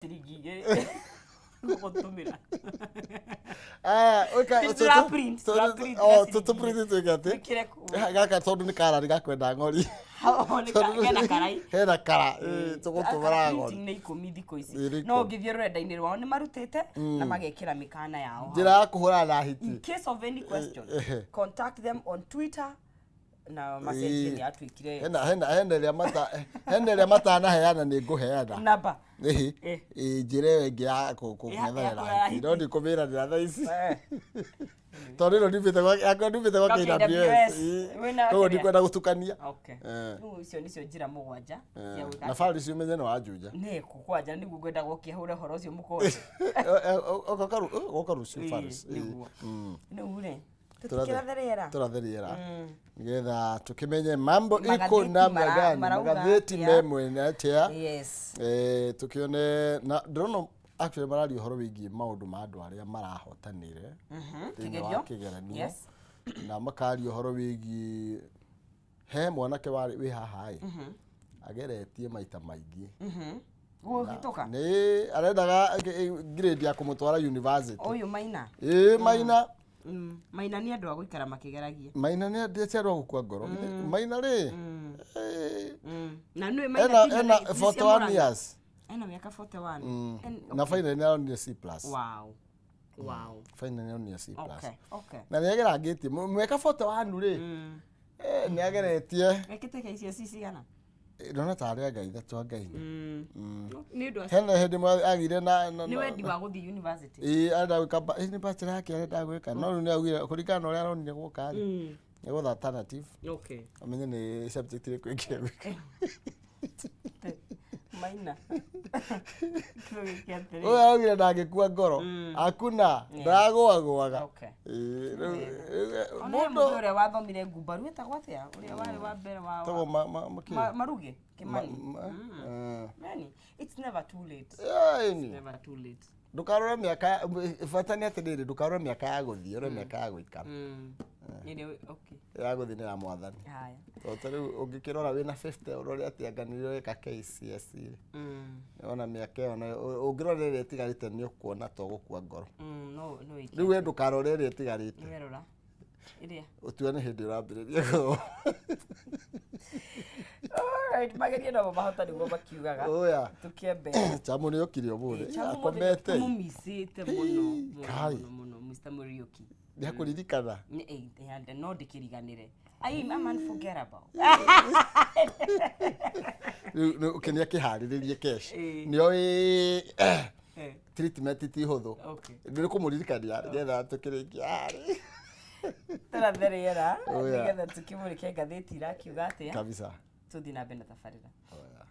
Ciringi igĩrĩ gũtũmĩra. Aya, ũka- Nĩ tũra-print, tũra-print na Oh, ciringi tũtũ-print twĩke atĩ Wĩkĩre kũ- gaka tondũ nĩ karari gakwenda ng'ori. Oh, nĩ hena karai. Hena kara, tũgũtũmĩra ng'ori. Printing nĩ 10 thikũ ici. Ĩ, nĩ No 10. ũngĩthiĩ rũrenda-inĩ rwao nĩ marutĩte na magekĩra mĩkana yao hau. Njĩra ya kũhũrana na hiti. In case of any question, Eh. contact them on Twitter na macenjie nĩ atuĩkire Hena ĩrĩa mata hena ĩrĩa matanaheana nĩ ngũheana. Namba. Ĩhĩ. Eh. Ĩ, njĩra ĩyo ĩngĩ ya Ya kũng'ethanĩra kũrora hiti. No hiti. ndikũmĩranĩra thaa ici. Eh. Tondũ ĩno ndumĩte gwa yakwa ndumĩte gwa Gwa KWS. KWS. Ĩ. Wĩna Koguo kĩrĩa? ndikwenda gũtukania. Okay. Eh. Rĩu icio nĩcio njĩra mũgwanja cia gwĩka Na bari icio ũmenye nĩ wa Juja. Nĩ kwanja nĩguo ngwenda gũkia hũre ũhoro ũcio mũkonde. Goka rũciũ Faris. Ĩĩ, nĩguo. Rĩu rĩ, Tũrathe- tũtikĩrathe rĩera. Tũrathe rĩera nĩgetha tũkĩmenye mambo iko Magathĩti namna gani, marauga magathĩti atĩa? me mwena atĩa. Yes. Tukione na ndĩrona actually mararia ũhoro wĩgiĩ maũndũ ma andũ arĩa marahotanire thĩinĩ wa Kĩgerio. kĩgeranio Yes. na makaria ũhoro wĩgiĩ he mwanake warĩ wĩ haha ĩ ageretie maita maingĩ. Gũhĩtũka. Nĩ arendaga grade ya kũmũtwara university. Ũyũ Maina. Ĩ, Maina. Maina nĩ andũ a gũikara makĩgeragia. Maina nĩ andĩte andũ a gũkua ngoro. Maina rĩ Na nĩ Maina ena kinya ena nĩ cia 41 Murang'a. years. Ena mĩaka 41. Na final nĩ aronire C plus. Wow. Final nĩ aronire C plus. Okay. Na nĩ agerangĩtie mweka 41 rĩ, nĩ ageretie. Ekĩte KCSE cigana? Ndona tarĩ anga ithatũ anga inya. Nĩ ũndũ wa Hena hĩndĩ ĩmwe agire na nĩ wendi wa gũthiĩ university. Ĩĩ, arenda gwĩka nĩ bachelor yake arenda gwĩka, no rĩu nĩ augire kũringana na ũrĩa aronire gũka rĩ, nĩ gwetha alternative. Amenye nĩ subject ĩrĩkũ ĩngĩ egwĩka. Maina. Kĩndũ gĩkĩ atĩrĩ. Ũyũ araugire ndangĩkua ngoro, hakuna ndaragũagũaga. Ĩĩ, Ona he mũndũ mũndũ ũrĩa wathomire ngumbaru etagwo atĩa? Ũrĩa warĩ wa mbere wa Tagwo makĩ? Maruge Kimani. Eh. Mani, it's never too late. Ĩni. Never too late. Ndũkarore mĩaka, bata nĩ atĩrĩrĩ, ndũkarore mĩaka ya gũthiĩ, ũrore mĩaka ya gũikara. Ĩrĩa okay. Ya gũthiĩ nĩ ya mwathani. Haya. Tondũ ta rĩu ũngĩkĩrora wĩna 50 ũrore atĩ anga nĩ ũreka KCSE rĩ, wona mĩaka ĩyo nayo ũngĩrora ĩrĩa ĩtigarĩte nĩ ũkuona to gũkua ngoro. No no ĩke. Rĩu we ndũkarore ĩrĩa ĩtigarĩte. Nĩ werora. Ĩrĩa. Ũtue nĩ hĩndĩ ũrambĩrĩria gũthoma. Alright, magerio nomo mahota nĩguo makiugaga. Oya. Tũkĩambe. Chamu nĩ okire ũmũthĩ. Chamu Akomete. Tũmũmicĩte mũno mũno Kai. mũno mũno Mr. Muriuki. Nĩ akũririkana. No ndĩkĩriganĩre. I am unforgettable. Rĩu nĩ akĩharĩrĩrie kesh. Ĩĩ. Nĩ oĩ treatment ti hũthũ. Nĩ kũmũririkania nĩgetha tũkĩrĩkia. Tũrathe rĩera Oya. nĩgetha tũkĩmũrĩke ngathĩti irakiuga atĩa. Kabisa. Tũthiĩ na mbere na tabarĩra. Oya.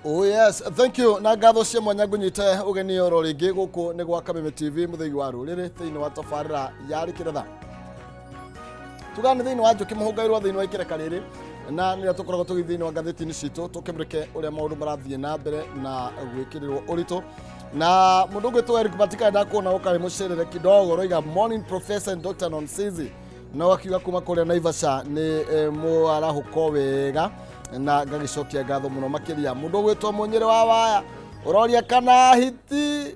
Oh yes, thank you. Na ngatho cia mwanya ngũnyite ũgeni oro rĩngĩ gũkũ nĩ gwa Kameme TV mũthĩgi wa rũrĩrĩ thĩinĩ wa tabarĩra ya Rĩkĩretha. Tugane thĩinĩ wa njũkĩ mũhũngairwo thĩinĩ wa ikereka rĩrĩ na nĩrĩo tũkoragwo tũgĩthiĩ thĩinĩ wa ngathĩti-inĩ citũ tũkĩmũrĩke ũrĩa maũndũ marathiĩ na mbere na gwĩkĩrĩrwo ũritũ na mũndũ ũgwĩtwo Eric Matika ndakuona ũkarĩ mũcerere kidogo roiga morning professor and Dr. Nonsizi no akiuga kuma kũrĩa Naivasha nĩ mũarahũko wega na ngagĩcokia ngatho mũno makĩria mũndũ ũgwĩtwo mũnyĩrĩ wa waya ũroria kana hiti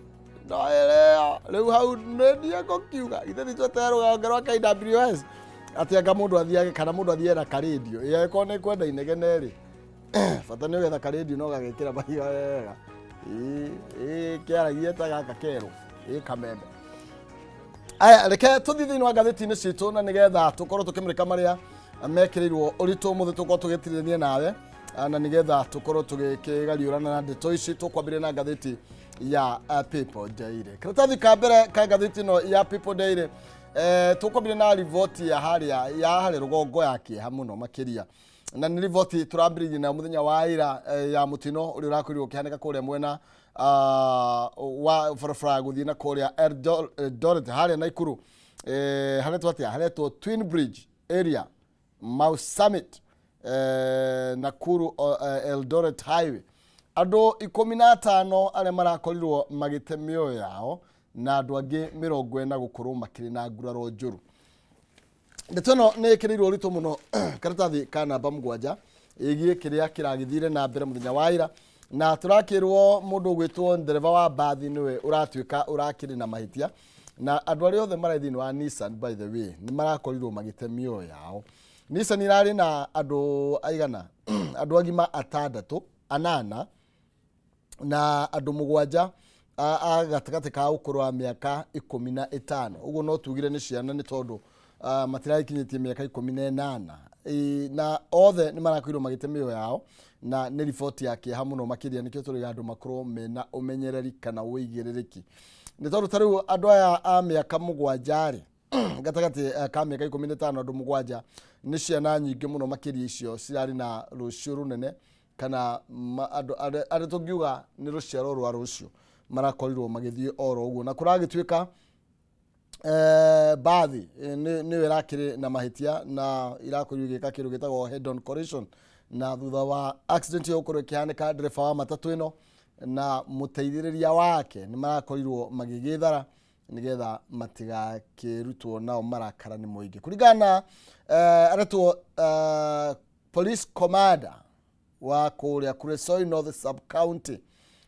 no ĩrĩo rĩu hau nĩ ngũkiuga ithe ti twete rũgonge rwa KWS atĩ anga mũndũ athiage kana mũndũ athiage na karendio ĩ angĩkorwo nĩ kwenda inegene rĩ bata nĩ ũgetha karendio no gagekĩra mahiga wega ĩ ĩ kĩaragie ta gaka kerũ ĩ kamembe. Aya, reke tũthiĩ thĩinĩ wa ngathĩti-inĩ citũ na nĩgetha tũkorwo tũkĩmũrĩka marĩa mekĩrĩirwo ũritũ ũmũthĩ tũkorwo tũgĩtirĩrania nawe na nĩgetha tũkorwo tũgĩkĩgariũrana na ndeto ici. Tũkwambĩrĩria na ngathĩti ya People Daily. Karatathi ka mbere ka ngathĩti ĩno ya People Daily, tũkwambĩrĩria na riboti ya harĩa rũgongo ya kĩeha mũno makĩria, na nĩ riboti tũrambĩrĩirie na mũthenya wa ira ya mũtino ũrĩa ũrakorirwo ũkĩhanĩka kũrĩa mwena wa barabara ya gũthiĩ na kũrĩa Eldoret harĩa Naikuru, haretwo atĩa, haretwo Twin Bridge area, Mau Summit, Nakuru Eldoret Highway. Andũ 15 arĩa marakorirwo magĩte mĩoyo yao na andũ angĩ 40 gũkorwo makĩrĩ na nguraro njũru. Ndeto ĩno nĩ ĩkĩrĩirwo ũritũ mũno karatathi ka namba 7 ĩgiĩ kĩrĩa kĩragĩthire na mbere mũthenya wa ira, na tũrakĩrwo mũndũ ũgwĩtwo ndereba wa mbathi nĩwe ũratuĩka ũrakĩrĩ na mahĩtia, na andũ arĩa othe marĩ thĩinĩ wa Nissan, by the way, nĩ marakorirwo magĩte mĩoyo yao. Nissan irarĩ na andũ aigana? Andũ agima atandatũ, anana, na andũ 7 a gatagatĩ ka ũkũrũ wa mĩaka 15. Ũguo no tugire nĩ ciana nĩ tondũ matiragĩkinyĩtie mĩaka 18. Na othe nĩ marakorirwo magĩte mĩoyo yao, na nĩ riboti ya kĩeha mũno makĩria. Nĩkĩo tũrĩga andũ makorwo mena ũmenyereri kana ũigĩrĩrĩki, nĩ tondũ ta rĩu andũ aya a mĩaka 7 rĩ, gatagatĩ ka mĩaka 15, andũ 7 nĩ ciana nyingĩ mũno makĩria. Icio cirarĩ na rũciũ rũnene kana andũ arĩa tũngiuga nĩ rũciaro rwa rũciũ marakorirwo magĩthiĩ oro ũguo, na kũragĩtuĩka mbathi nĩyo ĩrakĩrĩ na mahĩtia na irakorirwo igĩka kĩndũ gĩtagwo head on collision. Na thutha wa accident ĩyo gũkorwo ĩkĩhanĩka, ndereba wa matatũ ĩno na mũteithĩrĩria wake nĩ marakorirwo magĩgĩthara nĩgetha matigakĩrutwo nao marakara nĩ mũingĩ. Kũringana na aretwo police commander wa kũrĩa Kuresoi North Sub County,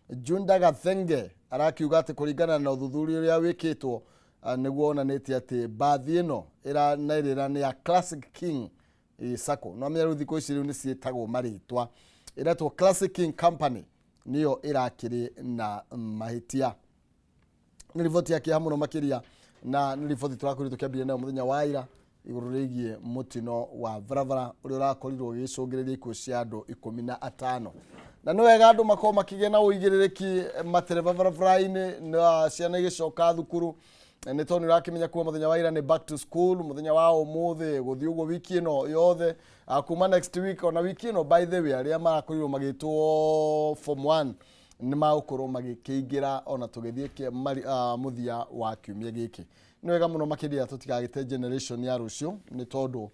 Junda Gathenge, arakiuga atĩ kũringana na ũthuthuria ũrĩa wĩkĩtwo nĩguo wonanĩtie atĩ mbathi ĩno na ĩrĩa nĩ ya Classic King Sacco, no menya rĩu thikũ ici rĩu nĩ ciĩtagwo marĩtwa, ĩretwo Classic King Company, nĩyo ĩrakĩrĩ na mahĩtia. Nĩ riboti ya kĩeha mũno makĩria, na nĩ riboti tũrakorirwo tũkĩambia nayo mũthenya wa ira igũrũ rĩgiĩ mũtino wa barabara ũrĩa ũrakorirwo ũgĩcũngĩrĩria ikuũ cia andũ 15. Na nĩ wega andũ makorwo makĩgĩa na ũigĩrĩrĩki matereba barabara-inĩ na ciana igĩcoka thukuru, nĩ tondũ nĩ ũrakĩmenya kuma mũthenya wa ira nĩ back to school, mũthenya wa ũmũthĩ gũthiĩ ũguo wiki ĩno yothe, kuma next week ona wiki ĩno, by the way, arĩa marakorirwo magĩtwo form 1 nĩ magũkorwo magĩkĩingĩra ona tũgĩthiĩ mũthia wa kiumia gĩkĩ. Nĩ wega mũno makĩria tũtigagĩte generation ya rũciũ nĩ tondũ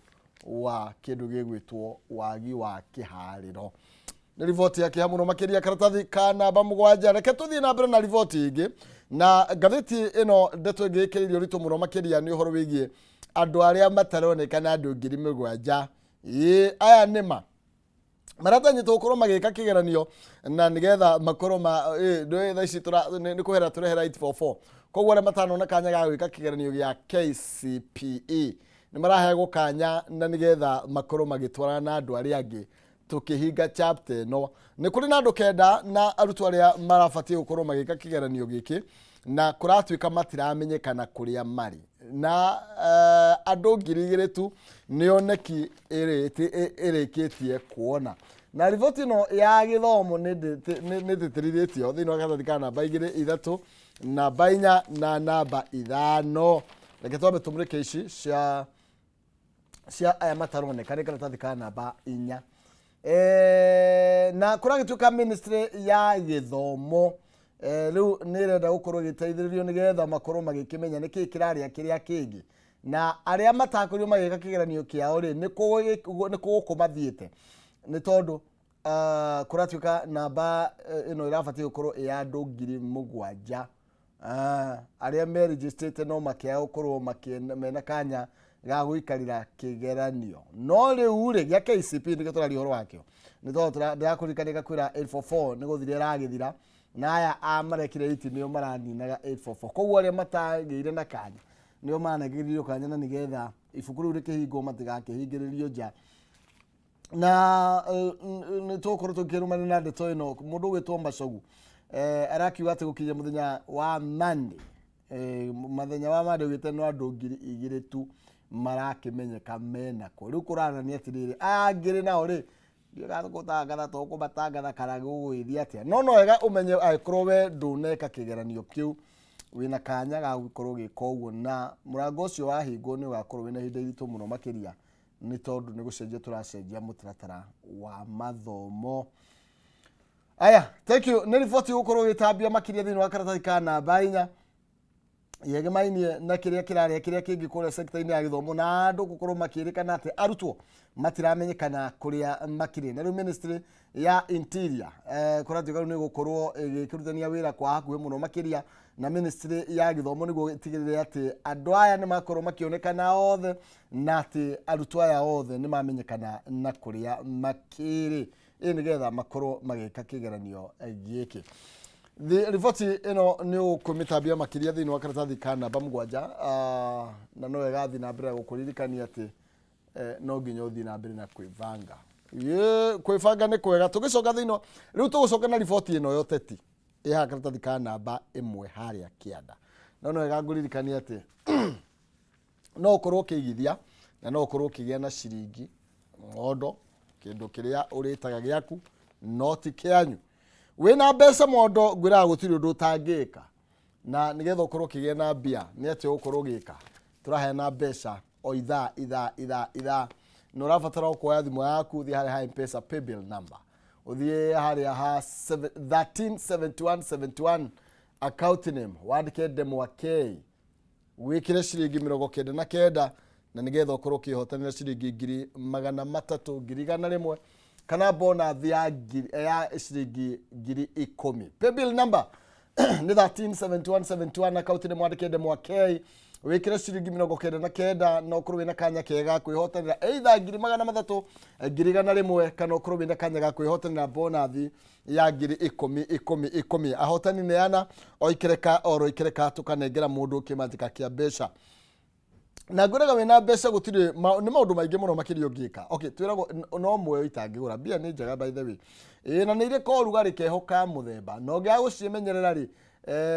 wa kĩndũ gĩgwĩtwo wagi wa kĩharĩro. Nĩ riboti ya kĩeha mũno makĩria, karatathi ka namba 7. Reke tũthiĩ na mbere na riboti ĩngĩ na ngathĩti ĩno. Ndeto ĩngĩ ĩkĩrĩirio ũritũ mũno makĩria nĩ ũhoro wĩgiĩ andũ arĩa mataronekana, andũ 7,000. Ĩĩ, aya nĩma maratanyĩtwo gũkorwo magĩka kĩgeranio na nĩgetha makorwo ma ndũĩ thaa ici nĩ kũhera tũrehera 844. Koguo arĩa matanona kanya ga gwĩka kĩgeranio gĩa KCPE nĩ maraheagwo kanya na nĩgetha makorwo magĩtwarana na andũ arĩa angĩ. Tũkĩhinga chapter ĩno, nĩ kũrĩ na andũ 9 na arutwo arĩa marabatiĩ gũkorwo magĩka kĩgeranio gĩkĩ na kũratuĩka matiramenyekana kũrĩa marĩ, na andũ 2,000 tu nĩ oneki ĩrĩkĩtie kuona. Na riboti ĩno ya gĩthomo nĩ ĩtĩtĩrithĩtio thĩinĩ wa karatathi ka namba 2, 3, namba 4 na namba 5. Reke twambe tũmũrĩke ici cia aya mataroneka, nĩ karatathi ka namba 4. Na kũragĩtuĩka ministry ya gĩthomo rĩu nĩ ĩrenda gũkorwo ĩgĩteithĩrĩrio nĩgetha makorwo magĩkĩmenya nĩkĩĩ kĩrarĩa kĩrĩa kĩngĩ, na arĩa matakorirwo magĩka kĩgeranio kĩao rĩ, nĩ kũ gũkũ mathiĩte, nĩ tondũ kũratuĩka namba ĩno ĩrabatiĩ gũkorwo ĩ ya andũ 7,000 arĩa merejistĩte, no makĩaga gũkorwo mena kanya ga gũikarĩra kĩgeranio. No rĩu rĩ, gĩa KCP nĩkĩo tũraria ũhoro wakĩo, nĩ tondũ ndĩrakũririkania ngakwĩra 844 nĩ gũthira ĩragĩthira, na aya a marekire 8 nĩo maraninaga 844. Koguo arĩa matagĩire na kanya nĩo maranengererio kanya, na nĩgetha ibuku rĩu rĩkĩhingwo matigakĩhingĩrĩrio nja. Na nĩ tũgũkorwo tũkĩrũmanĩra na ndeto ĩno. Mũndũ ũgwĩtwo Macogu arakiuga atĩ gũkinya mũthenya wa Monday, mũthenya wa Monday ũgĩte, no andũ 2,000 tu marakĩmenyeka menako. Rĩu kũranania atĩrĩrĩ, aya angĩ nao rĩ, ndiũĩ tũkũmatangatha kana gũgũgĩthiĩ atĩa. No no wega ũmenye angĩkorwo we ndũneka kĩgeranio kĩu, wĩna kanya ga gũkorwo ũgĩka ũguo, na mũrango ũcio wahingwo nĩ ũgakorwo wĩna ihinda iritũ mũno makĩria, nĩ tondũ nĩ gũcenjia tũracenjia mũtaratara wa mathomo aya. Thank you. Nĩ riboti gũkorwo ũgĩtambia makĩria thĩinĩ wa karatathi ka namba 4 yegemainie na kĩrĩa kĩrarĩa kĩrĩa kĩngĩ kũrĩa sekta-inĩ ya gĩthomo, na andũ gũkorwo makĩrĩkana atĩ arutwo matiramenyekana kũrĩa makĩrĩ. Na rĩu ministry ya interior kũratuĩka rĩu nĩ gũkorwo ĩgĩkĩrutania wĩra kwa hakuhĩ mũno makĩria na ministry ya gĩthomo, nĩguo ĩtigĩrĩre atĩ andũ aya nĩ makorwo makĩonekana othe, na atĩ arutwo aya othe nĩ mamenyekana na kũrĩa makĩrĩ, ĩ nĩgetha makorwo magĩka kĩgeranio gĩkĩ. Riboti ĩno nĩ ũkũmĩtambia makĩria thĩinĩ wa karatathi ka namba 7. Na no wega thiĩ na mbere na gũkũririkania atĩ no nginya ũthiĩ na mbere na kwĩbanga. Kwĩbanga nĩ kwega. Tũgĩcoka thĩinĩ rĩu, tũgũcoka na riboti ĩno ya ũteti ĩ haha karatathi ka namba 1 harĩa kĩanda. No no wega ngũririkania atĩ no ũkorwo ũkĩigithia na no ũkorwo ũkĩgĩa na ciringi mondo, kĩndũ kĩrĩa ũrĩtaga gĩaku no ti kĩanyu. Wĩna mbeca mondo, ngwĩraga gũtirĩ ũndũ ũtangĩka. Na nĩgetha ũkorwo ũkĩgĩa na mbia, nĩ atĩa ũgũkorwo ũgĩka? Tũraheana mbeca o ithaa ithaa ithaa ithaa, na ũrabatara o kuoya thimũ yaku, ũthiĩ harĩa ha Mpesa paybill number, ũthiĩ harĩa ha 137171, account name wandĩke Ndemwa K, wĩkĩre ciringi 99, na nĩgetha ũkorwo ũkĩhotanĩra ciringi 300,000, 100,000, kana bonathi ya ciringi 10,000. Paybill number nĩ 137171, account nĩ mwandĩke Ndemwa K, wĩkĩre ciringi 99, na ũkorwo wĩna kanya kega kwĩhotanĩra either 300,000, 100,000, kana ũkorwo wĩna kanya ga kwĩhotanĩra bonathi ya 10,000 10 10. Ahotani nĩ ana, o ikereka oro ikereka tũkanengera mũndũ kĩmanjĩka kĩa mbeca. Na ngwĩraga wĩna mbeca gũtirĩ nĩ maũndũ maingĩ mũno makĩria ũngĩka. Okay, twĩragwo no muoyo itangĩgũra. Mbia nĩ njega, by the way, ĩĩ, na nĩ irĩ korugarĩ keho ka mũthemba, na ũngĩaga gũciĩmenyerera rĩ,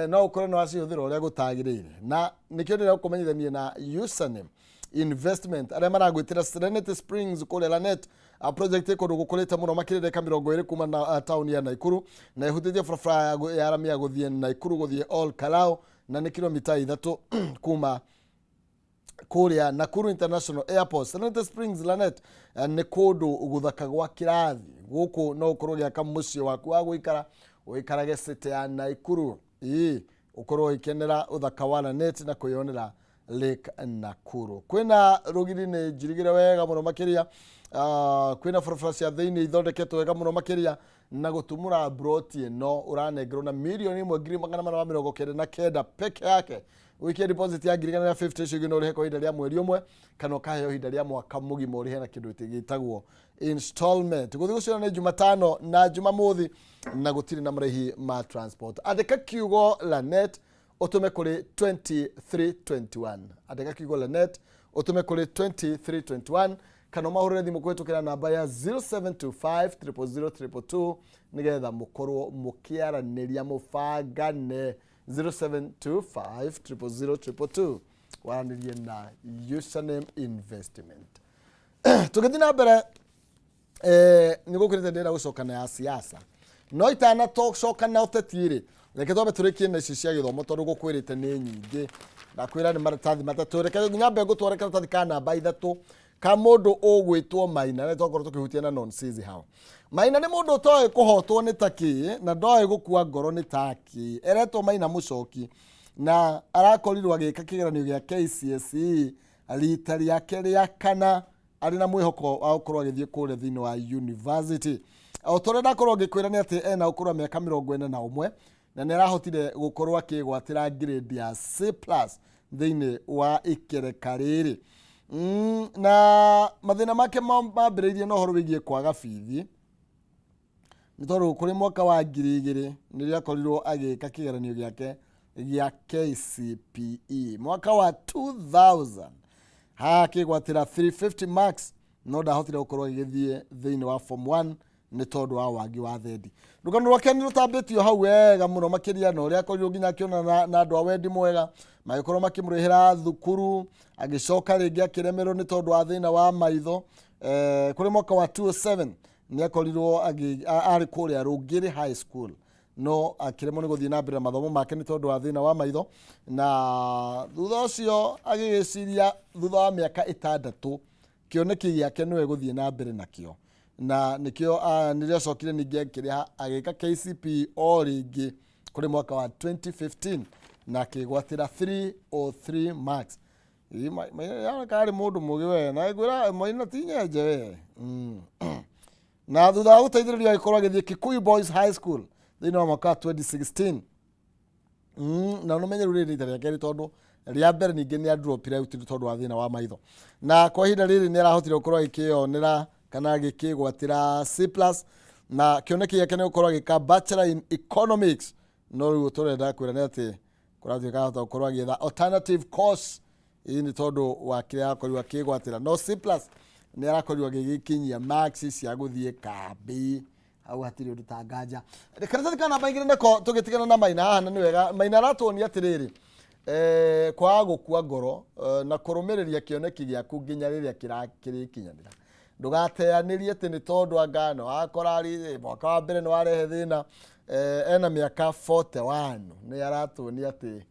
no ũkore nĩ wacihũthĩra ũrĩa gũtagĩrĩire. Na nĩkĩo ndĩrenda gũkũmenyithania na Username Investment, arĩa maragwĩtĩra Serenity Springs kũrĩa Lanet. A project ĩ kũndũ gũkũrĩte mũno makĩria, ndagĩka 20 kuma na taũni ya Naikuru, na ĩhutĩtie barabara ya rami ya gũthiĩ Naikuru gũthiĩ Ol Kalou, na nĩ kilomita 3 kuma kũrĩa Nakuru International Airport. Serenity Springs Lanet nĩ kũndũ gũthaka gwa kĩrathi. Gũkũ no ũkorwo ũgĩaka mũciĩ waku wa gũikara, ũikarage city ya Naikuru, ĩĩ, ũkorwo ũgĩkenera ũthaka wa Lanet na kwĩyonera Lake Nakuru. Kwĩna rũgiri nĩ njirigĩre wega mũno makĩria. Kwĩna barabara cia thĩinĩ ithondeketwo wega mũno makĩria, na gũtumũra broti ĩno ũranengerwo na 1,499,000 peke yake. Ũikie deposit ya 150,000, icio ingĩ no ũrĩhe kwa ihinda rĩa mweri ũmwe, kana ũkaheo ihinda rĩa mwaka mũgima ũrĩhe na kĩndũ gĩtagwo installment. Gũthiĩ gũciona nĩ Jumatano na Jumamothi, na gũtirĩ na marĩhi ma transport. Andĩka kiugo Lanet ũtũme kũrĩ 2321. Andĩka kiugo Lanet ũtũme kũrĩ 2321, kana ũmahũrĩre thimũ kũhĩtũkĩra namba ya 0725 000 222, nĩgetha mũkorwo mũkĩaranĩria mũbangane. 0725 000 222, waranĩrie na Username Investment. Tũgĩthiĩ na mbere, nĩ gũkĩrĩte ndĩrenda gũcoka na ya siasa, no itana coka na ũteti rĩ, reke twambe tũrĩkie na ici cia gĩthomo, tondũ gũkwĩrĩte nĩ nyingĩ. Ndakwĩra nĩ maratathi matatũ. Reke nyambe ngũtware karatathi ka namba 3. Ka mũndũ ũgwĩtwo Maina, na twakorwo tũkĩhutia na nonsense hau. Maina nĩ mũndũ ũtoĩ kũhotwo nĩ ta kĩ na ndoĩ gũkua ngoro nĩ ta kĩ. Eretwo Maina Mũcoki na arakorirwo agĩka kĩgeranio gĩa KCSE rita rĩake rĩa kana arĩ na mwĩhoko wa gũkorwo agĩthiĩ kũrĩa thĩinĩ wa university. O ta ũrĩa ndakorwo ngĩkwĩra nĩ atĩ ena ũkũrũ wa mĩaka 41 na nĩ arahotire gũkorwo akĩgwatĩra grade ya C plus thĩinĩ wa ikereka rĩrĩ. Na mathĩna make mambĩrĩirie na ũhoro wĩgiĩ kwaga bithi, nĩ tondũ kũrĩ mwaka wa 2000 nĩrĩo akorirwo agĩka kĩgeranio gĩake gĩa KCPE. Mwaka wa 2000 haha akĩgwatĩra 350 marks, no ndahotire gũkorwo agĩgĩthiĩ thĩinĩ wa form 1 nĩ tondũ wa wagi wa thendi. Rũgano rwake nĩ rũtambĩtio hau wega mũno makĩria, na ũrĩa akorirwo nginya akĩonana na andũ a wendi mwega magĩkorwo makĩmũrĩhĩra thukuru, agĩcoka rĩngĩ akĩremerwo nĩ tondũ wa thĩna wa maitho. Kũrĩ mwaka wa 2007 nĩ akorirwo arĩ kũrĩa Rũngĩrĩ High School, no akĩremwo nĩ gũthiĩ na mbere na mathomo make nĩ tondũ wa thĩna wa maitho, na thutha ũcio agĩgĩciria thutha wa mĩaka 6 kĩoneki gĩake nĩwe gũthiĩ na mbere nakĩo, na nĩkĩo nĩrĩo acokire ningĩ akĩrĩha agĩka KCPE o rĩngĩ kũrĩ mwaka wa 2015 na akĩgwatĩra 303 marks. Yaroneka arĩ mũndũ mũgĩ we, na ngwĩra Maina ti nyenje we. Na thutha wa gũteithĩrĩrio agĩkorwo agĩthiĩ Kikuyu Boys High School thĩinĩ wa mwaka wa 2016. Na ũmenye rĩu rĩrĩ rita rĩa kerĩ, tondũ rĩa mbere ningĩ nĩ adropire out nĩ tondũ wa thĩna wa maitho, na kwa ihinda rĩrĩ nĩ arahotire gũkorwo agĩkĩyonera kana agĩkĩgwatĩra C plus, na kĩoneki gĩake nĩ gũkorwo agĩka bachelor in economics, no rĩu tũrenda kwĩra nĩ atĩ kũratuĩka ahota gũkorwo agĩetha alternative course. Ĩĩ, nĩ tondũ wa kĩrĩa akorirwo akĩgwatĩra, no C plus nĩ arakorirwo agĩgĩkinyia marks cia gũthiĩ kambĩ, hau hatirĩ ũndũ ta nganja. Karatathi ka namba 2 nĩko tũgĩtigana na Maina haha, na nĩ wega Maina aratuonia atĩrĩrĩ, kwaga gũkua ngoro na kũrũmĩrĩria kĩoneki gĩaku nginya rĩrĩa kĩrĩkinyanĩra. Ndũgateanĩrie atĩ nĩ tondũ anga no wakora mwaka wa mbere nĩ warehe thĩna. Ena mĩaka 41, nĩ aratuonia atĩ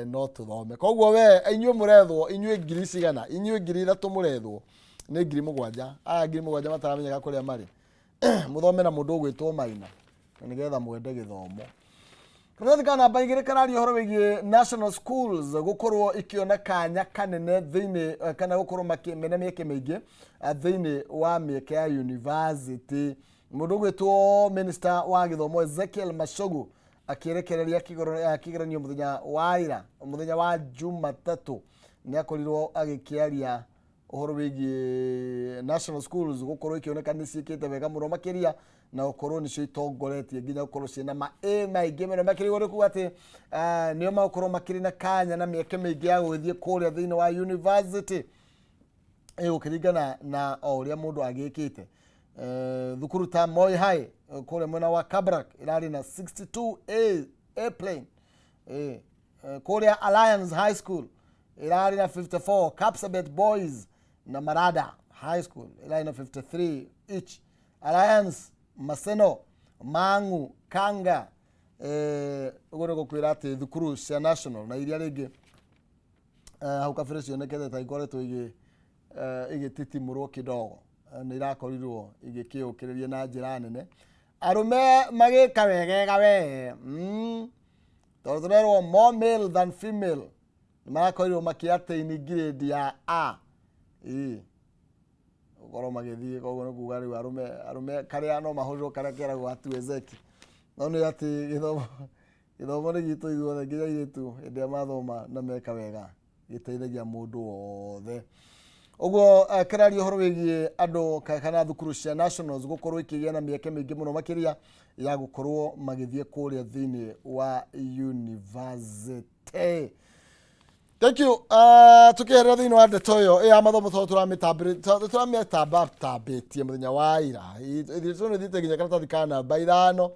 no tũthome. Koguo we inyuĩ mũrethwo, inyuĩ ngiri cigana, inyuĩ 3000 mũrethwo nĩ 7000, aya 7000 mataramenyeka kũrĩa marĩ, mũthome na mũndũ ũgwĩtwo Maina na nĩgetha mwende gĩthomo. Karatathi ka namba 2 kararia ũhoro wĩgiĩ national schools gũkorwo ikĩona kanya kanene thĩinĩ kana gũkorwo mena mĩeke mĩingĩ thĩinĩ wa mĩeke ya university. Mũndũ ũgwĩtwo minister wa gĩthomo Ezekiel Machogu akĩrekereria kĩgeranio mũthenya wa ira, mũthenya wa Jumatatũ, nĩ akorirwo agĩkĩaria ũhoro wĩgiĩ national schools gũkorwo ikĩoneka nĩ ciĩkĩte wega mũno makĩria, na gũkorwo nĩcio itongoretie nginya gũkorwo ciĩna ma A maingĩ mũno makĩria. Ũguo nĩ kuga atĩ nĩo magũkorwo makĩrĩ na kanya na mĩeke mĩingĩ ya gũgĩthiĩ kũrĩa thĩinĩ wa university, gũkĩringana na o ũrĩa mũndũ agĩkĩte. Thukuru ta Moi High kũrĩa mwena wa Kabarak ĩrarĩ na 62 A plain. Kũrĩa Alliance High School ĩrarĩ na 54, Kapsabet Boys na Marada High School ĩrarĩ na 53 each, Alliance, Maseno, Mangu, Kanga. Ũguo nĩ gũkwĩra atĩ thukuru cia national na iria rĩngĩ hau kabere cionekete ta ikoretwo igĩtitimũrwo kidogo, nĩ irakorirwo igĩkĩũkĩrĩria na njĩra nene, arũme magĩka wegega we, tondũ tũrerwo more male than female nĩ marakorirwo makĩattain grade ya A, ĩĩ, gũkorwo magĩthiĩ. Koguo nĩ kuga rĩu arũme karĩa no mahũrĩrwo karĩa keragwo hatuwezeki, no nĩ atĩ gĩthomo nĩ gitũ ithuothe, nginya airĩtu hĩndĩ ĩrĩa mathoma na meka wega gĩteithagia mũndũ wothe. Ũguo kĩraria ũhoro wĩgiĩ andũ kana thukuru cia nationals gũkorwo ikĩgĩa na mĩeke mĩingĩ mũno makĩria ya gũkorwo magĩthiĩ kũrĩa thĩinĩ wa university. Thank you. Tukiherera thĩinĩ wa ndeto ĩyo ya mathomo, tondũ tũramĩtambatambĩtie mũthenya wa ira, ithuĩ tũthiĩte nginya karatathi ka namba 5,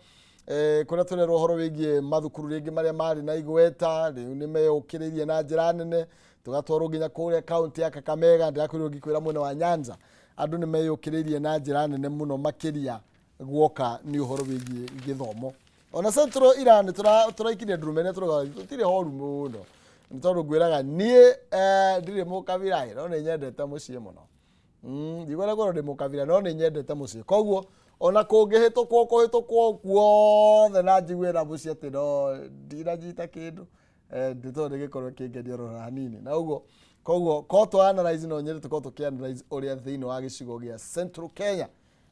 kũrĩa tũrerwo ũhoro wĩgiĩ mathukuru rĩngĩ marĩa marĩ na igweta rĩu nĩ meyũkĩrĩirie na njĩra nene, tũgatwarwo nginya kũrĩa kaunti ya Kakamega. Ndĩrakwĩrwo ngĩkwĩra mwena wa Nyanza andũ nĩ meyũkĩrĩirie na njĩra nene mũno makĩria guoka nĩ ũhoro wĩgiĩ gĩthomo. Ona Central ira nĩ tũraikirie ndurumene, tũrauga tũtirĩ horu mũno, nĩ tondũ ngwĩraga niĩ ndirĩ mũkabira, no nĩ nyendete mũciĩ mũno. Ndikwenda kwĩrwo ndĩ mũkabira no nĩ nyendete mũciĩ, koguo ona kũngĩhĩtũkwo kũhĩtũkwo guothe na njigue na mũciĩ atĩ no ndinanyita kĩndũ, ndeto nĩ gĩkorwo kĩngenia oro hanini. Na ũguo koguo ko tũ analyze, no nyende tũkorwo tũkĩ analyze ũrĩa thĩinĩ wa gĩcigo gĩa Central Kenya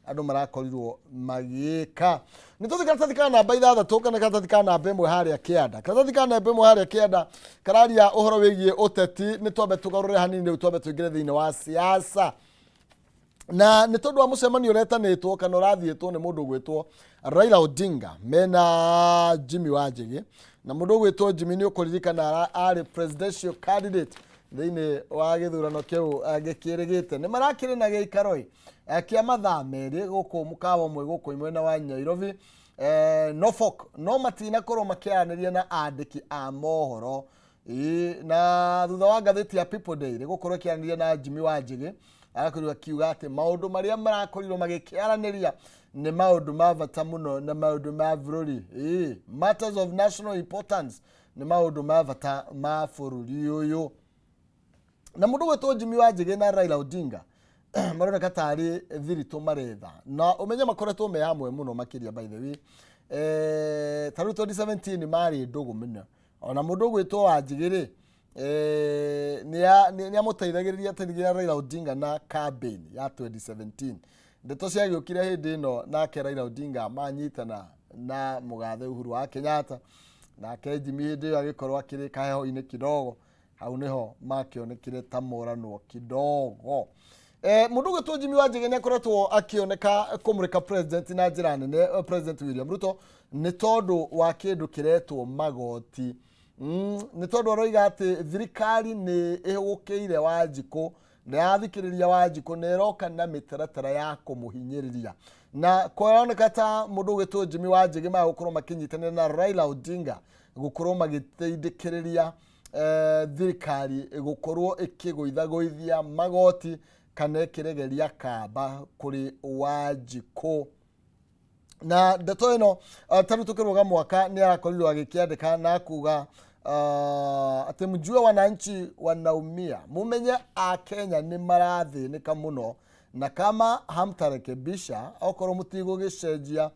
andũ marakorirwo magĩka. Nĩ tũthi karatathi ka namba 6 kana karatathi ka namba 1 harĩa kĩanda. Karatathi ka namba 1 harĩa kĩanda kararia ũhoro wĩgiĩ ũteti. Nĩ twambe tũgarũre hanini rĩu, twambe tũingĩre thĩinĩ wa siasa, na nĩ tondũ wa mũcemanio ũretanĩtwo kana ũrathiĩtwo nĩ mũndũ ũgwĩtwo Raila Odinga mena Jimmy Wanjigi. Na mũndũ ũgwĩtwo Jimmy, nĩ ũkũririkana arĩ presidential candidate thĩinĩ wa gĩthurano kĩu gĩkĩrĩgĩte. Nĩ marakĩrĩ na gĩikaro kĩa mathaa 2 gũkũ mũkawa ũmwe gũkũ mwena wa Nairobi, Norfolk, no matinakorwo makĩaranĩria na andĩki a mohoro. Ĩĩ, na thutha wa ngathĩti ya People Daily gũkorwo ĩkĩaranĩria na Jimmy Wanjigi, arakorirwo akiuga atĩ maũndũ marĩa marakorirwo magĩkĩaranĩria nĩ maũndũ ma bata mũno na maũndũ ma bũrũri. Ĩĩ, matters of national importance, nĩ maũndũ ma bata ma bũrũri ũyũ. Na mũndũ gwĩtwo Jimmy Wanjigi na Raila Odinga maroneka tarĩ thiritũ maretha, na ũmenye makoretwo me hamwe mũno makĩria. By the way, ta rĩu 2017 marĩ ndũgũ mũno. Ona mũndũ ũgwĩtwo Wanjigi rĩ, nĩ amũteithagĩrĩria, ateithagĩrĩria Raila Odinga na campaign ya 2017. Ndeto ciagĩũkire hĩndĩ ĩno nake Raila Odinga manyitana na mũgathe Uhuru wa Kenyatta, nake Jimmy hĩndĩ ĩyo agĩkorwo akĩrĩ kaheho-inĩ kidogo. Hau niho makĩonekire ta moranwo kidogo. Mũndũ ũgwĩtwo Jimmy Wanjigi nĩ akoretwo akĩoneka kũmũrĩka president na njĩra nene, President William Ruto, nĩ tondũ wa kĩndũ kĩretwo magoti. Nĩ tondũ aroiga atĩ thirikari nĩ ĩhũgũkĩire Wanjikũ, nĩ yathikĩrĩria Wanjikũ na ĩroka na mĩtaratara ya kũmũhinyĩrĩria. Na kũroneka ta mũndũ ũgwĩtwo Jimmy Wanjigi magũkorwo makĩnyitanĩra na Raila Odinga gũkorwo magĩteithĩkĩrĩria thirikari gũkorwo ĩkĩgũithagũithia magoti kana ĩkĩregeria kamba kũrĩ Wanjikũ. Na ndeto ĩno, ta rĩu tũkĩrũga mwaka, nĩ arakorirwo agĩkĩandĩka na kuga atĩ mjue wananchi wanaumia, mumenye Akenya nĩ marathĩnĩka mũno, na kama hamtarekebisha, okorwo mũtigũgĩcenjia,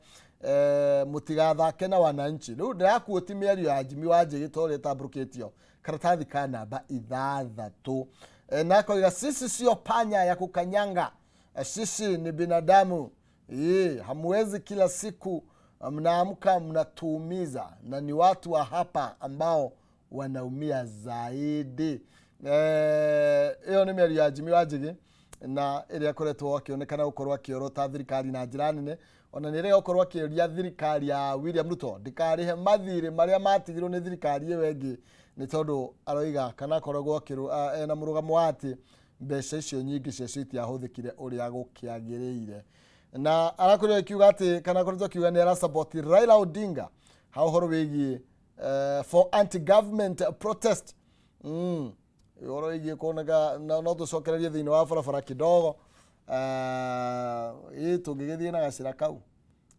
mũtigathake na wananchi. Rĩu ndĩrakuoti mĩario ya Jimmy Wanjigi ta ũrĩa ĩtambũrũkĩtio karatathi ka namba 6, na akoiga sisi sio panya ya kukanyanga, sisi ni binadamu. Ii, hamwezi kila siku mnaamka mnatuumiza, na ni watu wa hapa ambao wanaumia zaidi. Ĩyo nĩ mĩario ya Jimmy Wanjigi na ĩrĩa akoretwo akĩonekana gũkorwo akĩorota thirikari na njĩra nene. Ona nĩ ĩrega gũkorwo akĩũria thirikari ya William Ruto ndĩkarĩhe mathirĩ marĩa matigirwo nĩ thirikari ĩyo ĩngĩ, nĩ tondũ aroiga kana akoragwo ena mũrũgamo wa atĩ mbeca icio nyingĩ ciacio itiahũthĩkire ũrĩa gũkĩagĩrĩire. Na arakorirwo akiuga atĩ kana akoretwo akiuga nĩ arasupport Raila Odinga ha ũhoro wĩgiĩ for anti government protest, ũhoro wĩgiĩ kuoneka no tũcokererie thĩinĩ wa barabara kidogo, ĩ tũngĩgĩthiĩ na gacĩra kau,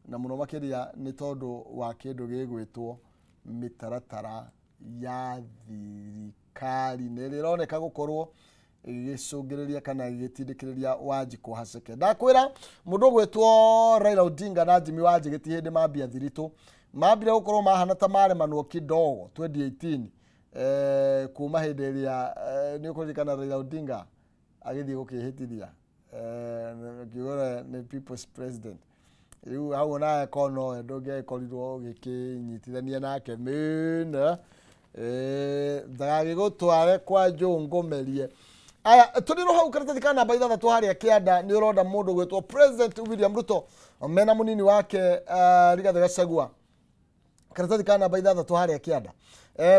na mũno makĩria nĩ tondũ wa kĩndũ gĩgwĩtwo mĩtaratara ya thirikari na ĩrĩa ĩroneka gũkorwo ĩgĩcũngĩrĩria kana ĩgĩtindĩkĩrĩria Wanjikũ haceke. Ndakwĩra mũndũ ũgwĩtwo Raila Odinga na Jimmy Wanjigi ti hĩndĩ mambia thiritũ, mambire gũkorwo mahana ta maremanwo kidogo 2018, kuma hĩndĩ ĩrĩa, nĩ ũkũririkana Raila Odinga agĩthiĩ gũkĩhĩtithia, kiugo nĩ people's president. Rĩu hau onawe korwo nowe ndũngĩagĩkorirwo ũgĩkĩnyitithania nake mĩno, ndagagĩgũtware kwa njũngũmerie. Aya, tũrĩ hau karatathi ka namba 6 harĩa kĩanda, nĩ ũrona mũndũ gwĩtwo President William Ruto mena mũnini wake Rigathĩ Gachagua. Karatathi ka namba 6 harĩa kĩanda,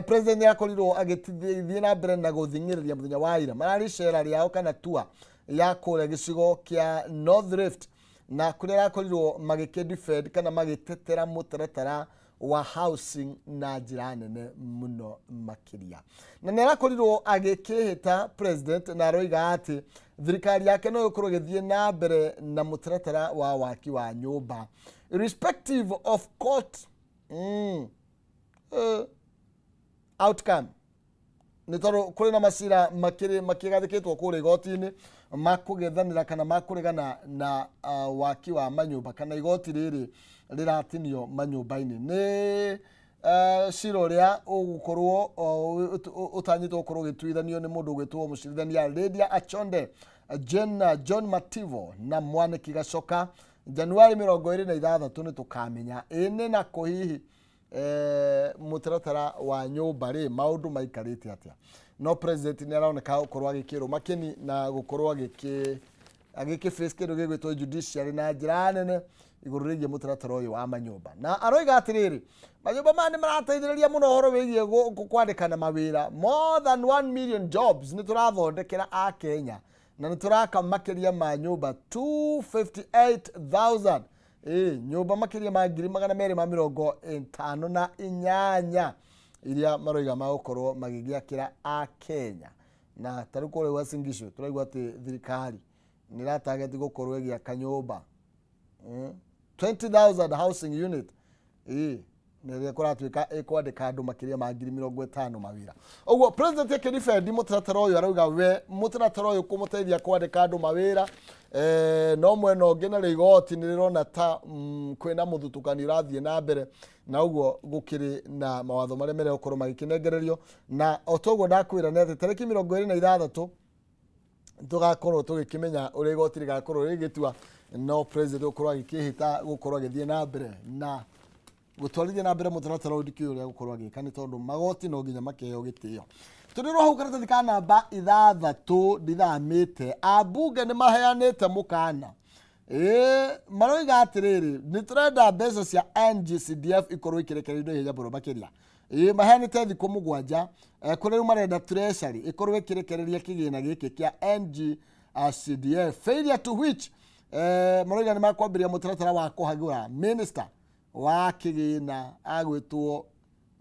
president nĩ akorirwo agĩthiĩ na mbere na gũthing'ĩrĩria mũthenya wa ira mararĩ cera rĩao kana tua ya kũrĩa gĩcigo kĩa North Rift, na kũrĩa arakorirwo magĩkĩ defend kana magĩtetera mũtaratara wa housing na njĩra nene mũno makĩria. Na nĩ arakorirwo agĩkĩhĩta president na aroiga atĩ thirikari yake no ĩgũkorwo ĩgĩthiĩ na mbere na mũtaratara wa waki wa nyũmba irrespective of court outcome. Nĩ tondũ kũrĩ na macira makĩrĩ makĩgathĩkĩtwo kũrĩa igoti-inĩ makũgethanĩra kana makũregana na waki wa manyũmba kana igoti rĩrĩ rĩratinio manyũmba-inĩ. Nĩ cira ũrĩa ũgũkorwo ũtanyĩtwo gũkorwo ũgĩtuithanio nĩ mũndũ ũgwĩtwo mũcirithania Lydia Achonde, Jane John Mativo na Mwaniki Gacoka. Januari 26 nĩ tũkamenya ĩnĩ na kũ hihi mũtaratara wa nyũmba rĩ maũndũ maikarĩte atĩa. No president nĩ aroneka gũkorwo agĩkĩrwo makeni na gũkorwo agĩkĩ face kĩndũ gĩgwĩtwo judiciary na njĩra nene igũrũ rĩgiĩ mũtaratara ũyũ wa manyũmba, na aroiga atĩrĩrĩ, manyũmba maya nĩ marateithĩrĩria mũno ũhoro wĩgiĩ kwandĩkana mawĩra. More than 1 million jobs nĩ tũrathondekera a Kenya na nĩ tũraka makĩria ma nyũmba 258,000, ĩ nyũmba makĩria ma 258,000 iria maroiga magũkorwo magĩgĩakĩra a Kenya. Na tarĩu kũrĩa Uasin Gishu tũraigua atĩ thirikari nĩ ĩratageti gũkorwo ĩgĩaka nyũmba 20,000 housing unit, ĩ na ĩrĩa kũratuĩka ĩkwandĩka andũ makĩria ma 50,000 mawĩra. Ũguo president akĩdefend mũtaratara ũyũ, arauga we mũtaratara ũyũ kũmũteithia kwandĩka andũ mawĩra. No mwena ũngĩ narĩo igoti nĩ rĩrona ta kwĩna mũthutũkanio ũrathiĩ na mbere, na ũguo gũkĩrĩ na mawatho marĩa meregũkorwo magĩkĩnengererio. Na o toguo ndakwĩra nĩ atĩ tarĩki 26 tũgakorwo tũgĩkĩmenya ũrĩa igoti rĩgakorwo rĩgĩtua, no president gũkorwo agĩkĩhĩta gũkorwo agĩthiĩ na mbere na gũtwarithia na mbere mũtaratara ũyũ, ndikĩũĩ ũrĩa gũkorwo agĩka, nĩ tondũ magoti no nginya makĩheo gĩtĩo. Tũrĩ hau karatathi ka namba 6 ndithamĩte. Ambunge nĩ maheanĩte mũkana, ĩĩ maroiga atĩrĩrĩ, nĩ tũrenda mbeca cia NGCDF ikorwo ikĩrekererio ihenya mũno makĩria. Ĩĩ maheanĩte thikũ 7 kũrĩa rĩu marenda treasury ĩkorwo ĩkĩrekereria kĩgĩna gĩkĩ kĩa NGCDF, failure to which maroiga nĩ makwambĩrĩria mũtaratara wa kũhagũra minister wa kĩgĩna agwĩtwo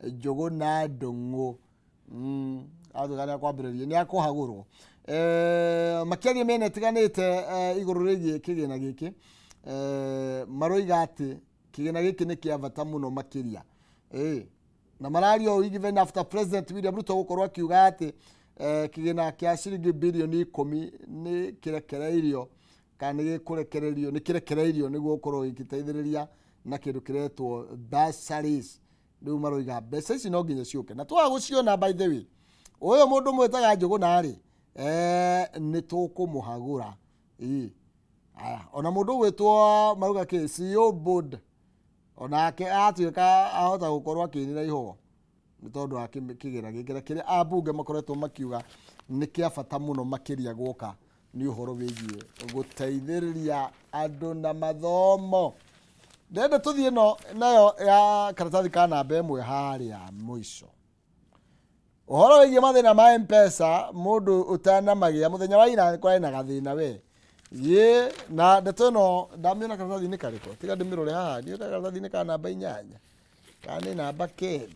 Njũgũna Ndung'u. Atuĩka nĩ akwambĩrĩria nĩ akũhagũrwo. Makĩaria mĩena ĩtiganĩte igũrũ rĩgiĩ kĩgĩna gĩkĩ, maroiga atĩ kĩgĩna gĩkĩ nĩ kĩa bata mũno makĩria. Ĩĩ na mararia ũũ even after President William Ruto gũkorwo akiuga atĩ kĩgĩna kĩa ciringi birioni 10 nĩ kĩrekereirio kana nĩ gĩkũrekererio, nĩ kĩrekereirio nĩguo gũkorwo gĩgĩteithĩrĩria na kĩndũ kĩretwo bursaries. Rĩu maroiga mbeca ici no nginya ciũke, na twaga gũciona, by the way, ũyũ mũndũ mwĩtaga Njũgũna rĩ, nĩ tũkũmũhagũra. Ĩĩ aya, ona mũndũ ũgwĩtwo maruga kĩ CEO board, onake atuĩka ahota gũkorwo akĩinĩra ihũgo nĩ tondũ wa kĩgĩna gĩkĩ na kĩrĩa ambunge makoretwo makiuga nĩ kĩa bata mũno makĩria gũka nĩ ũhoro wĩgiĩ gũteithĩrĩria andũ na mathomo. Ndĩrenda tũthiĩ ĩno nayo ya karatathi ka namba 1 harĩa mũico, ũhoro wĩgiĩ mathĩna ma Mpesa mũndũ ũtanamagĩa. Mũthenya wa ira kũrarĩ na gathĩna we yĩ na ndeto ĩno ndamĩona karatathi-inĩ karĩkũ, tiga ndĩmĩrore haha, ndiũĩ karatathi-inĩ ka namba 8 kana nĩ namba 9,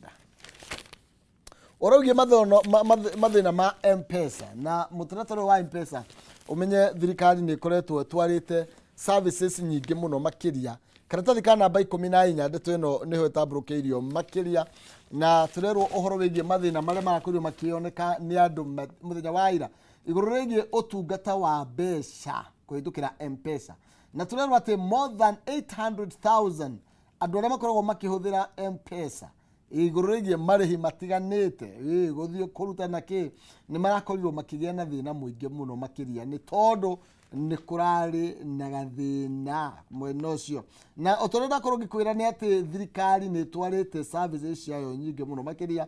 ũraugie mathĩna ma Mpesa na mũtaratara ũyũ wa Mpesa. Ũmenye thirikari nĩ ĩkoretwo ĩtwarĩte services nyingĩ mũno makĩria. Karatathi ka namba 14, ndeto ĩno nĩho ĩtambũrũkĩirio makĩria, na tũrerwo ũhoro wĩgiĩ mathĩna marĩa marakorirwo makĩoneka nĩ andũ mũthenya wa ira igũrũ rĩgiĩ ũtungata wa mbeca kũhĩtũkĩra Mpesa. Na tũrerwo atĩ more than 800,000 andũ arĩa makoragwo makĩhũthĩra Mpesa igũrũ rĩgiĩ marĩhi matiganĩte, ĩ gũthiĩ kũruta na kĩ, nĩ marakorirwo makĩgĩa na thĩna mũingĩ mũno makĩria, nĩ tondũ nĩ kũrarĩ na gathĩna mwena ũcio. Na o ta ũrĩa ndakorwo ngĩkwĩra nĩ atĩ thirikari nĩ ĩtwarĩte services ciayo nyingĩ mũno makĩria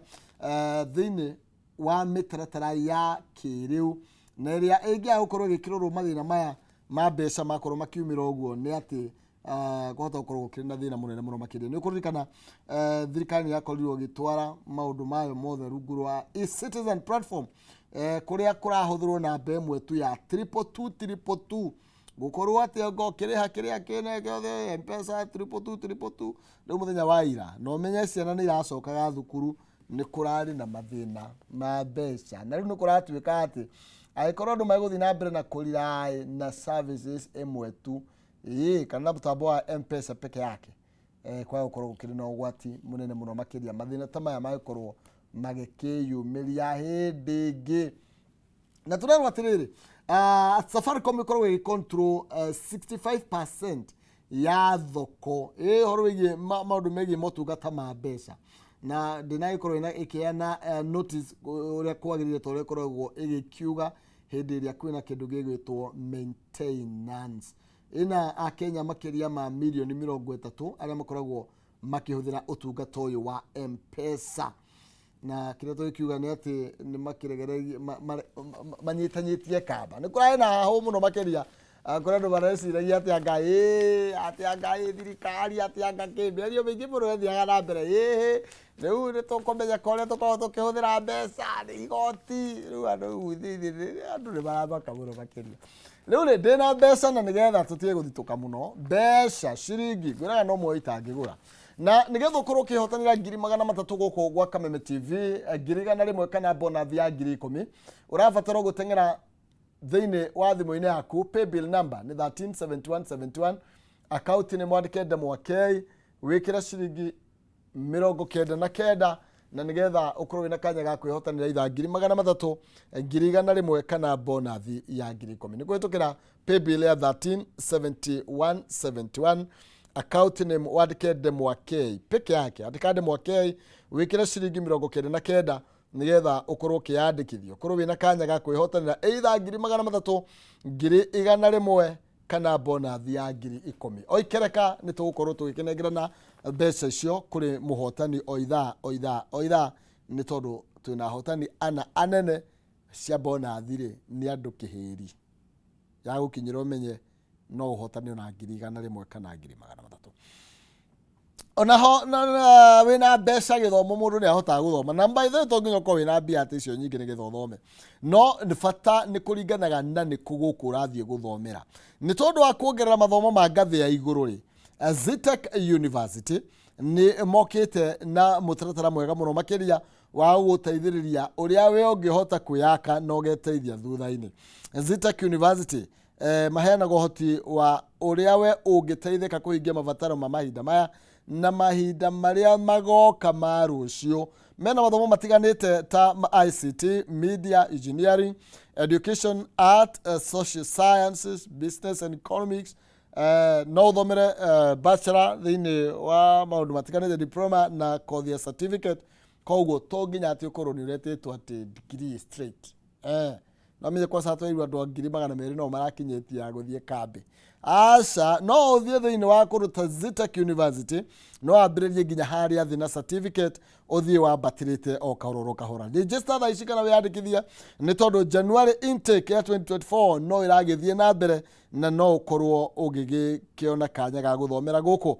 thĩinĩ wa mĩtaratara ya kĩrĩu, na ĩrĩa ĩngĩaga gũkorwo ĩgĩkĩrorwo mathĩna maya ma mbeca makorwo makiumĩra ũguo, nĩ atĩ kũhota gũkorwo gũkĩrĩ na thĩna mũnene mũno makĩria. Nĩ ũkũririkana thirikari nĩ yakorirwo ĩgĩtwara maũndũ mayo mothe rungu rwa eCitizen platform, kũrĩa kũrahũthĩrwo namba ĩmwe tu ya 222 222, gũkorwo atĩ anga ũkĩrĩha kĩrĩa kĩne gĩothe Mpesa 222 222. Rĩu mũthenya wa ira, na ũmenye ciana nĩ iracokaga thukuru, nĩ kũrarĩ na mathĩna ma mbeca, na rĩu nĩ kũratuĩka atĩ angĩkorwo andũ megũthiĩ na mbere na kũrely na services ĩmwe tu, ĩĩ kana na mũtambo wa Mpesa peke yake, kwaga gũkorwo gũkĩrĩ na ũgwati mũnene mũno makĩria mathĩna ta maya mangĩkorwo Magĩkĩyumĩria hĩndĩ ĩngĩ na tũrerwo atĩrĩrĩ, Safaricom ĩkoragwo ĩgĩ control 65% ya thoko ĩ ũhoro wĩgiĩ maũndũ megiĩ motungata ma mbeca, na ndĩnagĩkorwo ĩna ĩkĩheana notice ũrĩa kwagĩrĩire ta ũrĩa ĩkoragwo ĩgĩkiuga hĩndĩ ĩrĩa kwĩna kĩndũ gĩgwĩtwo maintenance. Ĩna Akenya makĩria ma mirioni 30 arĩa makoragwo makĩhũthĩra ũtungata ũyũ wa M-Pesa, na kĩrĩa tũgĩkiuga nĩ atĩ nĩ makĩregererie manyitanyĩtie kamba. Nĩ kũrarĩ na hahũ mũno makĩria. Kũrĩ andũ mareciragia atĩ anga ĩ atĩ anga ĩ thirikari atĩ anga kĩ mĩario mĩingĩ mũno ĩthiaga na mbere, ĩhĩ, rĩu nĩ tũkũmenyeka ũrĩa tũkoragwo tũkĩhũthĩra mbeca nĩ igoti. Rĩu andũ rĩu andũ nĩ maramaka mũno makĩria. Rĩu rĩ, ndĩna mbeca, na nĩgetha tũtige gũthitũka mũno, mbeca ciringi ngwĩraga no muoyo itangĩgũra, na nĩgetha ũkorwo ũkĩhotanĩra 300,000 gũkũ gwa Kameme TV, 100,000 kana bonus ya 10,000, ũrabatara gũteng'era thĩinĩ wa thimũ-inĩ yaku. Paybill number nĩ 137171, akaunti nĩ mwandĩke ndemwa K, wĩkĩre ciringi 99, na nĩgetha ũkorwo wĩna kanya ga kwĩhotanĩra itha 300,000, 100,000 kana bonathi ya 10,000, nĩ kũhĩtũkĩra paybill ya 137171, account name wandĩke ndemwa K peke yake. Andĩka ndemwa K, wĩkĩre ciringi 99, nĩgetha ũkorwo ũkĩyandĩkithia, ũkorwo wĩna kanya ga kwĩhotanĩra either 300,000, 100,000 kana bonathi ya 10,000. O ikereka nĩ tũgũkorwo tũgĩkĩnengerana mbeca icio kũrĩ mũhotani o ithaa o ithaa o ithaa, nĩ tondũ twĩna ahotani ana anene cia bonathi rĩ, nĩ andũ kĩhĩri ya gũkinyĩra ũmenye no ũhotane ona 100,000 kana 300,000. Onaho wĩna mbeca, gĩthomo mũndũ nĩ ahotaga gũthoma, na by the way, to nginya ũkorwo wĩna mbia atĩ icio nyingĩ nĩgetha ũthome, no nĩ bata nĩ kũringanaga na nĩ kũ gũkũ ũrathiĩ gũthomera. Nĩ tondũ wa kuongerera mathomo ma ngathĩ ya igũrũ rĩ, Zetech University nĩ mokĩte na mũtaratara mwega mũno makĩria wa gũgũteithĩrĩria ũrĩa we ũngĩhota kwĩyaka na ũgeteithia thutha-inĩ. Zetech University maheanaga ũhoti wa ũrĩa we ũngĩteithĩka kũhingia mabataro ma mahinda maya na mahinda marĩa magoka ma rũciũ. Mena mathomo matiganĩte ta ICT, media engineering, education, art, social sciences, business and economics. No ũthomere bachelor thĩinĩ wa maũndũ matiganĩte, diploma na kothi ya certificate. Koguo to nginya atĩ ũkorwo nĩ ũretĩtwo atĩ degree straight. No menye kwa sasa twaigua andũ a 200,000 no marakinyĩtie ya gũthiĩ kambĩ. Aca, no ũthiĩ thĩinĩ wa kũndũ ta Zetech University, no wambĩrĩrie nginya harĩa thĩ na certificate, ũthiĩ wambatĩrĩte o kahora o kahora. Register thaa ici kana wĩyandĩkithia, nĩ tondũ January intake ya 2024 no ĩragĩthiĩ na mbere, na no ũkorwo ũgĩgĩkĩona kanya ga gũthomera gũkũ.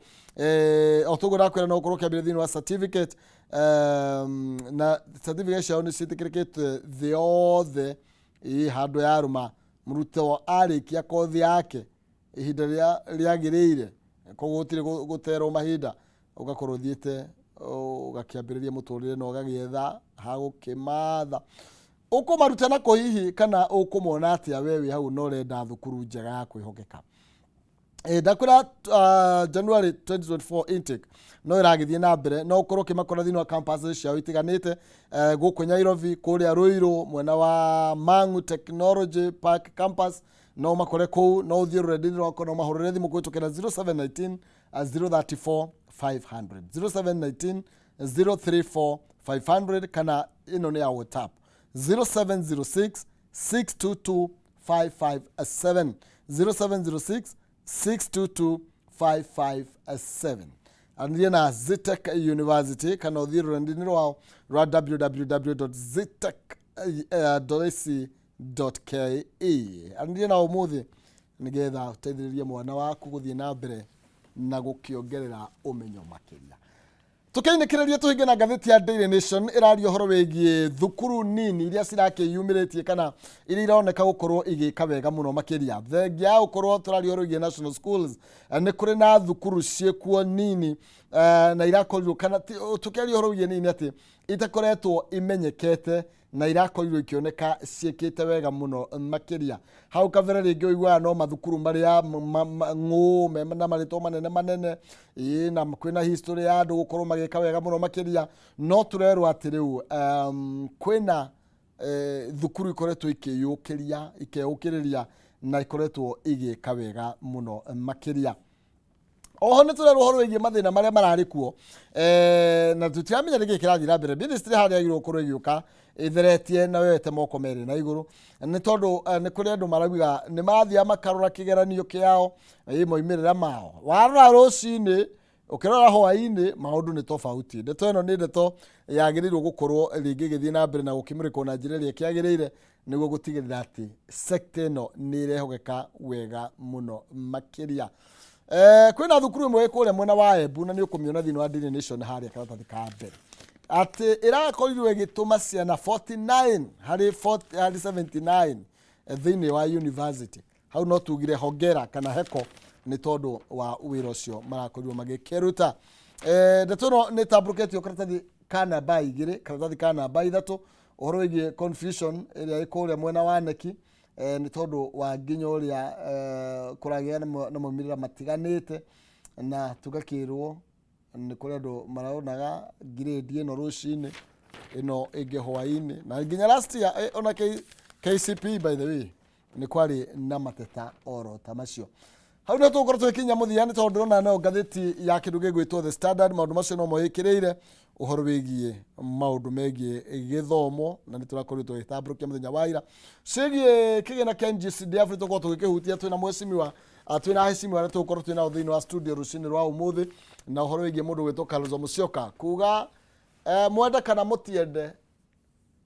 O toguo ndakwĩra, no ũkorwo ũkĩambĩrĩria thĩinĩ wa certificate, na certificate ciao nĩ ciĩtĩkĩrĩkĩte thĩ yothe. Ĩ handũ yarũma mũrutwo arĩkia kothi yake ihinda rĩrĩa rĩagĩrĩire, koguo gũtirĩ gũterwo mahinda, ũgakorwo ũthiĩte ũgakĩambĩrĩria mũtũrĩre na ũgagĩetha hagũkĩmatha. Ũkũmaruta na kũ hihi, kana ũkũmona atĩa we wĩ hau na ũrenda thukuru njega ya kwĩhokeka? Ndakwĩra January 2024 intake no ĩragĩthiĩ na mbere. No ũkorwo ũkĩmakora thĩinĩ wa campus ciao itiganĩte gũkũ Nairobi, kũrĩa Ruiru mwena wa Mangu Technology Park campus, no makore kũu. No ũthiĩ rũrenda-inĩ rwakwa, no mahũrĩre thimũ kũhĩtũkĩra 0719 034 500, 0719 034 500, kana ĩno nĩ ya WhatsApp, 0706 622 557, 0706 622 557. Anĩria na Zetech University kana ũthiĩ rũrenda-inĩ rwao rwa www.zetech.ac.ke. Anĩria na ũmũthĩ nĩgetha ũteithĩrĩrie mwana waku gũthiĩ na mbere na gũkĩongerera ũmenyo makĩria. Tũkĩinĩkĩrĩria, tũhinge na ngathĩti ya Daily Nation. Ĩraria ũhoro wĩgiĩ thukuru nini iria cirakĩyumĩrĩtie kana iria ironeka gũkorwo igĩka wega mũno makĩria. Thengia ya gũkorwo tũraria ũhoro wĩgiĩ national schools, nĩ kũrĩ na thukuru ciĩkuo nini, na irakorirwo kana tũkĩaria ũhoro wĩgiĩ nini atĩ itakoretwo imenyekete. Na irakorirwo ikĩoneka ciĩkĩte wega mũno makĩria. Hau kabere rĩngĩ ũiguaga no mathukuru marĩa ng'ũ me na marĩtwa manene manene, ĩĩ, na kwĩna history ya andũ gũkorwo magĩka wega mũno makĩria, no tũrerwo atĩ rĩu kwĩna thukuru ikoretwo ikĩyũkĩria, ikeyũkĩrĩria na ikoretwo igĩka wega mũno makĩria. Oho nĩ tũrerwo ũhoro wĩgiĩ mathĩna marĩa mararĩ kuo, na tũtiramenya nĩkĩ kĩrathiĩ na mbere. Ministry harĩa yagĩrĩirwo gũkorwo ĩgĩũka ĩtheretie na yoete moko merĩ na igũrũ, nĩ tondũ nĩ kũrĩ andũ marauga nĩ marathiaga makarora kĩgeranio kĩao, ĩ moimĩrĩra mao warora rũcinĩ ũkĩrora hwaĩ-inĩ maũndũ nĩ tofauti. Ndeto ĩno nĩ ndeto yagĩrĩirwo gũkorwo rĩngĩ ĩgĩthiĩ na mbere na gũkĩmũrĩkwo na njĩra ĩrĩa ĩkĩagĩrĩire, nĩguo gũtigĩrĩra atĩ sector ĩno nĩ ĩrehokeka wega mũno makĩria. Kwĩna thukuru ĩmwe kũrĩa mwena wa Embu, na nĩ ũkũmĩona thĩinĩ wa Daily Nation harĩa karatathi ka mbere, atĩ ĩrakorirwo ĩgĩtũma ciana 49 harĩ 40, harĩ 79 thĩinĩ wa university. Hau no tugire hongera kana heko nĩ tondũ wa wĩra ũcio marakorirwo magĩkĩruta. Ndeto ĩno nĩ ĩtambũrũkĩtio karatathi ka namba 2, karatathi ka namba 3, ũhoro wĩgiĩ confusion ĩrĩa ĩ kũrĩa mwena wa neki, nĩ tondũ wa nginya ũrĩa kũragĩa na maumĩrĩra matiganĩte, na tũgakĩrwo nĩ kũrĩ andũ maronaga grade ĩno rũcinĩ, ĩno ĩngĩ hwaĩ-inĩ, na nginya last year, ona KCPE, by the way, nĩ kwarĩ na mateta oro ta macio. Hau nĩ tũgũkorwo tũgĩkinya mũthia, nĩ tondũ ndĩrona nayo ngathĩti ya kĩndũ gĩgwĩtwo The Standard maũndũ macio no moĩkĩrĩire ũhoro wĩgiĩ maũndũ megiĩ gĩthomo, na nĩ tũrakorirwo tũgĩtambũrũkia mũthenya wa ira ciĩgiĩ kĩgĩna kĩa NGCDF. Nĩ tũgũkorwo tũgĩkĩhutia twĩna mheshimiwa, twĩna aheshimiwa arĩa tũgũkorwo twĩ nao thĩinĩ wa studio rũcinĩ rwa ũmũthĩ, na ũhoro wĩgiĩ mũndũ gwĩtwo Kalonzo Musyoka kuga, mwende kana mũtiende,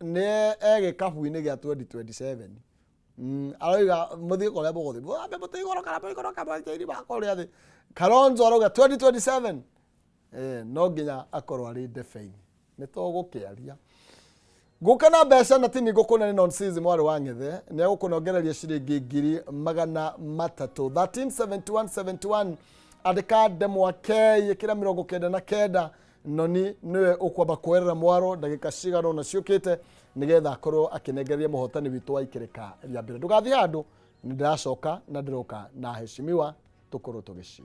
nĩ egĩkabu-inĩ gĩa 2027. Arauga mũthiĩ kũrĩa mũgũthiĩ, mwambe mũtĩ igũrũ kana mũikũrũke mũtĩ makũrĩa thĩ. Kalonzo arauga 2027 no nginya akorwo arĩ ndebe-inĩ. Nĩ tũgũkĩaria ngũka na mbeca na tini ngũkũna nĩ nonsense. Mwarĩ wa ng'ethe nĩ egũkũnongereria ciringi 300,000. 137171, andĩka ndemwa K, ĩkĩra 99. Noni nĩwe ũkwamba kuoerera mwaro ndagĩka cigana ũna ciũkĩte, nĩgetha akorwo akĩnengereria mũhotani witũ wa ikĩrĩka rĩa mbere. Ndũgathiĩ handũ, nĩ ndĩracoka na ndĩroka na heshimiwa tũkorwo tũgĩcira.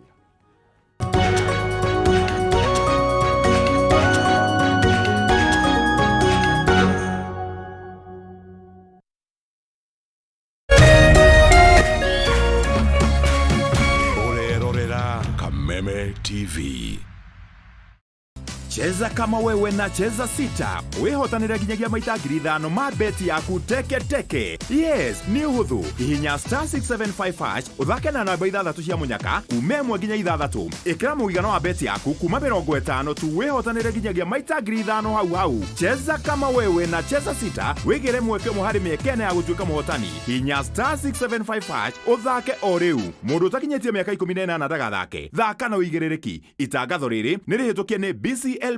Ũrerorera Kameme TV. Cheza kama wewe na Cheza Sita wĩhotanĩre nginyagia maita 5,000 ma beti yaku teke teke. Yes, nĩ ũhũthũ. Hihinya star 675 hash, ũthake na namba ithathatũ cia mũnyaka kuma 1 nginya 6. Ĩkĩra mũigana wa beti yaku kuma 50 tu, wĩhotanĩre nginyagia maita 5,000 hau hau. Cheza kama wewe na Cheza Sita, wĩgĩre mweke ũmwe harĩ mĩeke 4 ya gũtuĩka mũhotani. Hinya star 675 hash ũthake o rĩu. Mũndũ ũtakinyĩtie mĩaka 18 ndagathake. Thaka na ũigĩrĩrĩki. Itangatho rĩrĩ nĩ rĩhĩtũkie nĩ BCLB.